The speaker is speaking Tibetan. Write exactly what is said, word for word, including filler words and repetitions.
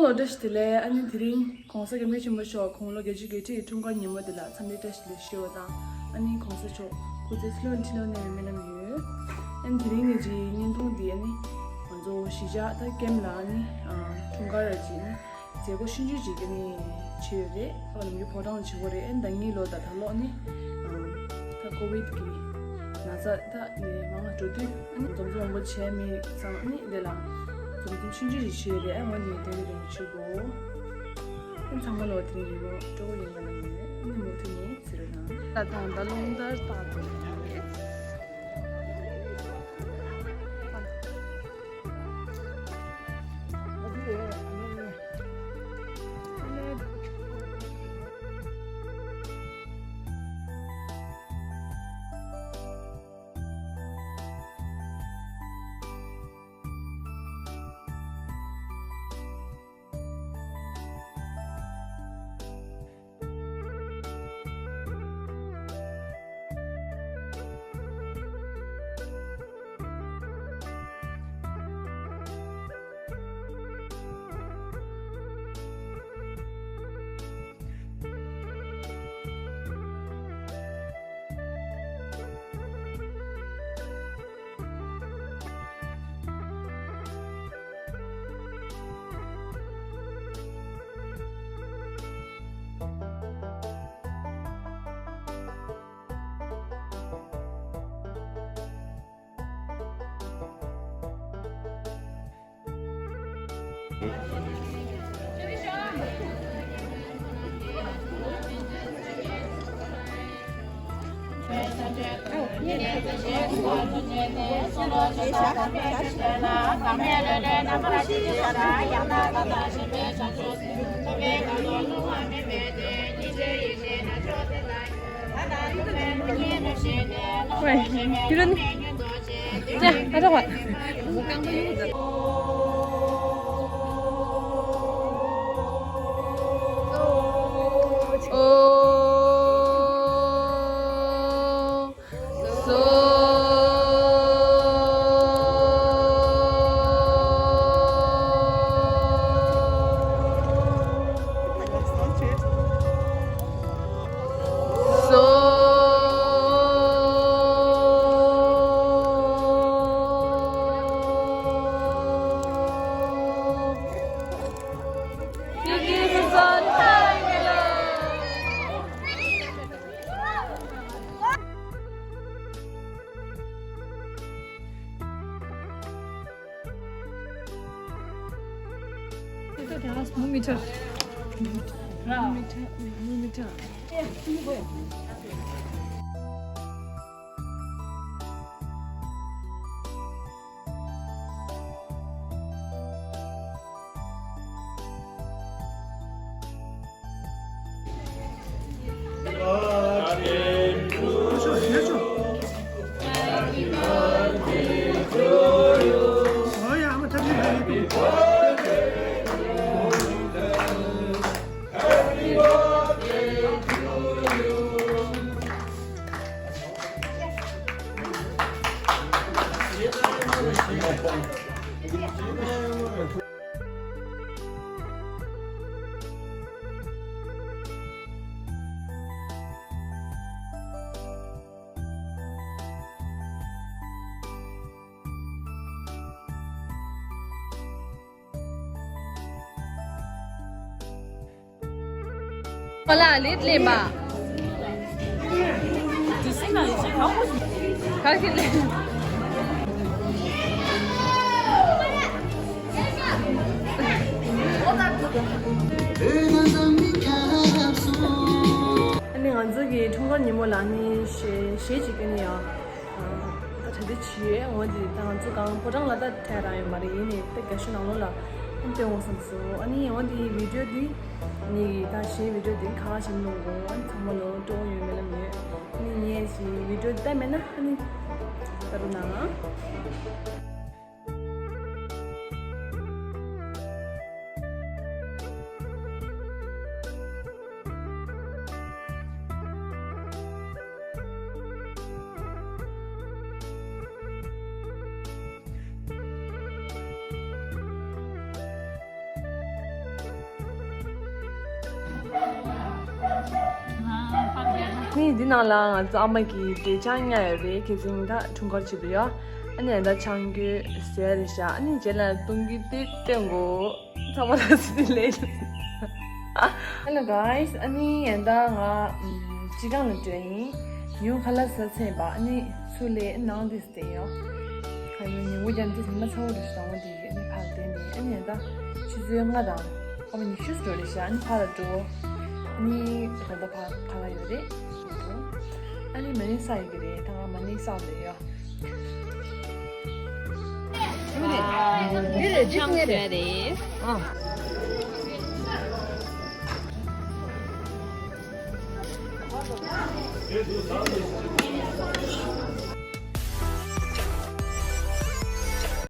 བཀྲ་ཤིས་བདེ་ལེགས། ཨ་ནི་དེ་རིང་༸གོང་ས་༸སྐྱབས་མགོན་ཆེན་པོ་མཆོག་དགུང་ལོ་བརྒྱད་ཅུ་གྱ་ཁྲི་ཡི་འཁྲུངས་སྐར་ཉིན་མོ་འདི་ལ་འཚམས་འདྲི་བཀྲ་ཤིས་བདེ་ལེགས་ཞུ་བ་དང་། ཨ་ནི་༸གོང་ས་མཆོག་སྐུ་ཚེ་ཁྲི་ལོ་ཁྲི་ལོ་གནས་པའི་སྨོན་ལམ་ཡོད། ཨ་ནི་དེ་རིང་ངེད་ཀྱི་བརྙན་ཐུང་འདི་ཨ་ནི་ང་ཚོ་གཞིས་ཆགས་ད་ཀེམ་ལ་ཨ་ནི་འཁྲུངས་སྐར་ར་ཅིག་ནི་མཛད་སྒོ་ཆུང་ཆུང་ཅིག་ཨ་ནི་བྱས་ཡོད་རེད། ད་ནམ་རྒྱུན་ཕོ་བྲང་ལ་བྱེད་དགོས་རེད། ཨ་ནི་ཟླ་གཉིས་ལོ་ད་ད་ལོ་ཨ་ནི་ད་ཀོ་བིད་ཀྱི་ན་ཚ་ད་ནས་མང་བ་འགྲོ་དུས་ཨ་ནི་འཛོམས་འཛོམས་མང་པོ་བྱས་མེད་ཙང་ཨ་ནི་འདི་ལ་འཛོམས་འཛོམས་ཆུང་ཆུང་ཞིག་བྱས་རེད། ཨ་ངོ་ནས་དེ་རིང་དེ་རིང་ཞུ་དགོས། ཨ་ཚང་མ་ལོ་དེ་རིང་ཉིན་མོ་སྤྲོ་པོ་ཡིན་པ་ནང་ནས་ཨ་ནི་མུ་མཐུད་ནས་ཟེར་རོ་དང་། ད་ད་ད་རླུང་ལྟར་བཏང་དགོས་རེད། ཝེ། ཁྱོད་རང་ནི། ཅེ། ཨ་ཅག་བ། ཨོ། སོ། སོ། ཁོ་ལ་ལེད་ལེན་པ། ག་གི་ལེན། ཨ་ནི་ང་ཚོ་གི་འཁྲུངས་སྐར་ཉིན་མོ་ལ་ནི་གཞས་གཞས་ཅིག་ཀ་ནི་ཡང་ད་གྲ་སྒྲིག་བྱས་ཡོད། འོ་འདི་ད་ང་ཚོ་གང་ཕོ་བྲང་ལ་ད་ཐད་རང་ཡོད་མ་རེད། ཡིན་ནའི་ད་རྒྱ་ཤོད་ནང་ལོགས་ལ་སྟོན་འོང་བསམ་སོང་། ཨ་ནི་འོ་འདི་བི་ཌིའོ་འདི་ནི་ད་གཞས་བི་ཌིའོ་འདི་ག་བ་ཞིག་ནོར་གོ་ཨ་ནི་ཚང་མ་ལོ་སྤྲོ་བོ་ཡོད་མེད་ལ་མེད། ཨ་ནི་ངས་ཞིག་བི་ཌིའོ་ད་མེད་ན་ཨ་ནི་ད་རུ་ནང་ ནི་འདི་ནང་ལ་ང་ཚོ་ཨ་མ་གི་འབྲས་ཆང་ཉར་ཡོད་རེད། ཁ་སང་ད་འཁྲུངས་སྐར་བྱེད་པ་ཡོད། ཨ་ནི་ད་ཆང་གི་ཟས་རེད་ཤག་ཨ་ནི་རྗེས་ལ་བཏུང་གི་དེ་སྟོན་གོ་ཚང་མ་ལ་སི་ལེ། Hello guys, ཨ་ནི་ཡང་ད་ང་སྤྱི་ཁང་ལ་འགྲོ་ཡིན། ཉིན་ཁ་ལག་ཟ་ཚར་བ། ཨ་ནི་ཚུར་སླེབས་ནང་དེ་སྟེ་ཡོད། ཁ་ཡོད་ཉིན་གུང་རྒྱབ་དེ་ཉི་མ་ཚ་བོ་རུ་ཞིག་དང་བོ་དེ་ཡོད། ཨ་ནི་ཕར་བསྡད་ནས། ཨ་ནི་ཡང་ད་ཆུ་ཚོད་ལྔ་དང་ཨ་མ་ཉི་ཤུ་འགྲོ་རེད་ཤག་ཨ་ནི་ཕར་ལ་འགྲོ། ཨ་ནི་ད་ལྟ་ཕར་ཁ་ལག་ཡོད་རེད། ཨ་ནི་མ་ཎི་བསགས་ཡོད་ཀྱི་རེད། ད་ང་མ་ཎི་བསགས་བསྡད་ཡོད། འདི་རེད། འདི་ཆང་ཟོས་རེད། ཨ།